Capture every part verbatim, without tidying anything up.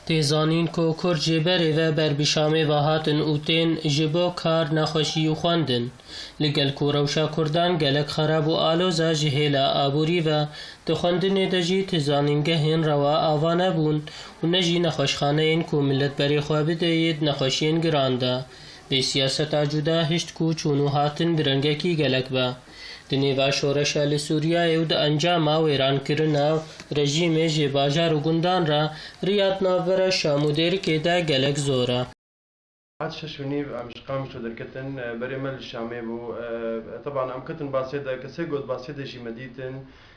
Tê zanîn ku Kurd jê berê ve ber bi Şamê ve hatin û tên ji bo kar, nexweşî û xwendin. Li gel ku rewşa Kurdan gelek xerab û aloz e, ji hêla aborî ve, di xwendinê de jî ti zanîngehên rewa ava nebûn û ne jî nexweşxaneyên ku milet berê xwe bide yê di nexweşiyên giran de. Vê siyaseta cuda hişt ku çûn û hatin bi rengekî gelek be. Di nêva şoreşa li Sûriyeyê û di encama wêrankirina rejîmê ji bajar û gundan re, riya di navbera Şam û Dêrikê de gelek zor e. Saet şeş û nîv em ji Qamişlo derketin, e, berê me li Şamê bû. E, teban em ketin Basê de, kesê got Basê de jî me dîtin.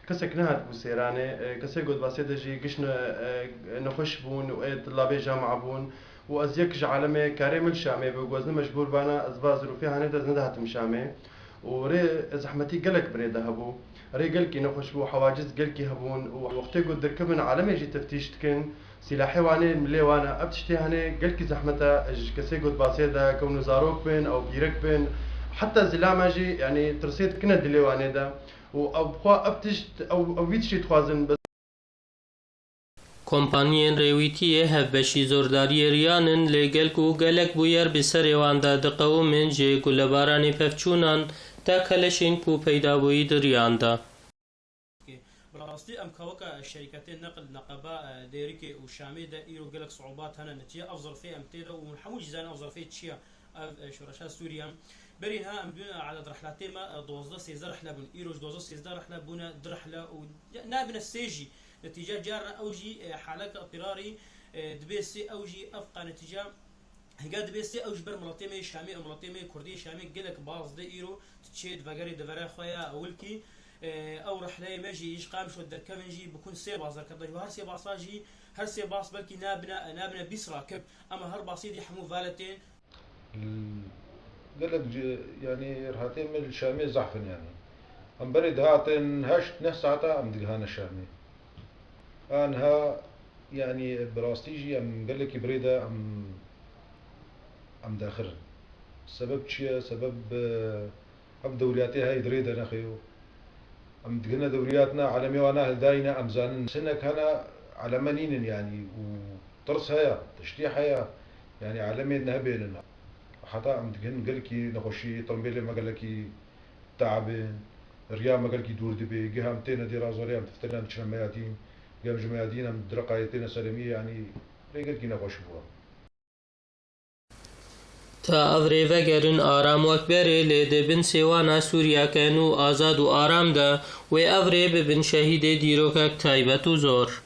Kesek nehatibû sêranê, e, kesê got Basê de jî giş ne-, e, nexweş bûn û ê di labê jama bûn. Û ez yek ji alemê karê min li Şamê bû, ku ez ne mecbûr bana, ez ba zirûfê hanê de ez nedihatim Şamê. Û rê zehmetî gelek birê de hebû. Rê gelkî nexweş bû, hewaciz gelkî hebûn û wextê ku derkevin alemê jî teftîş dikin, sîlahê wan ê, milê wan e, ev tiştê hene gelkî zehmet e, ji kesê ku di Basê de kewno zarok bin, ew pîrek bin, heta zilama jî, yanî tirsê dikine dilê wan ê de û ew bi xwe ev tişt, ew, ew vî tiştî dixwazin. Kompaniyên rêwîtiyê hevbeşî zordariyê riyan in, lê gel ku gelek bûyer bi serê wan de diqewimin, ji gulebaranê pevçûnan ta keleşên ku peyda bûyî di riyan de. Bi rastî em ka weke şerîketên neqil, neqeba, e, Dêrikê û Şamê de îro gelek siûbat hene. Netice ev zirfê em tê de û hemû jî zanin ev zirfê çi ye, ev, e, şoreşa Sûriye. Berî niha em dibînin, e, eded rihlatê me, e, dozdeh sêzdeh rihle bûn. Îro ji dozdeh sêzdeh rihle bûne du rihle û ya, nabine sê jî. Netîce carna ew jî, e, haleka îtirarî, e, dibê sê, ew jî ev qa netîce. Hingê dibê sê ew ji ber miletê me yê Şamê û miletê me yê Kurdê Şamê gelek baz de îro diçê divegerê devera xwe ya ewilkî. E, ew rihleyê me jî ji Qamişlo derkevin jî bikun sê bas derkevin. Ji her sê basa jî, her sê bas belkî nabine, nabine bîst rakib. Ama her basî dî hemû valetên. Gelek ci-, yanî rihatê me li Şamê zehf in yanî. Em berê dihatin heşt neh saeta em digihane Şamê. A niha, yanî, bi rastî jî em gelekî birê de em, em daxir in. Sebeb çi ye? Sebeb, e, ev dewriyatê hey dirê de nexeyo. Em digihine dewriyatna, elemê wana hildayîne, em zanin. Sinek hene, eleme nînin yanî û tirs heye, tiştî heye. Yanî elemê nehebênin. Heta em digihin gelekî nexweşî, tembêlê me gelekî teabin, riya me gelkî dûr dibe, giha em têne dêra zorê, em diftirine em diçine meyadîn, giha em ji meyadîn em di Reqayê têne Seremiyê, yanî rê gelkî nexweş bû. Ta ev rê vegerin aram wek berê, lê di bin sêwana Sûriyeke nû azad û aram de wê ev rê bibin şehîdê dîrokek taybet û zor.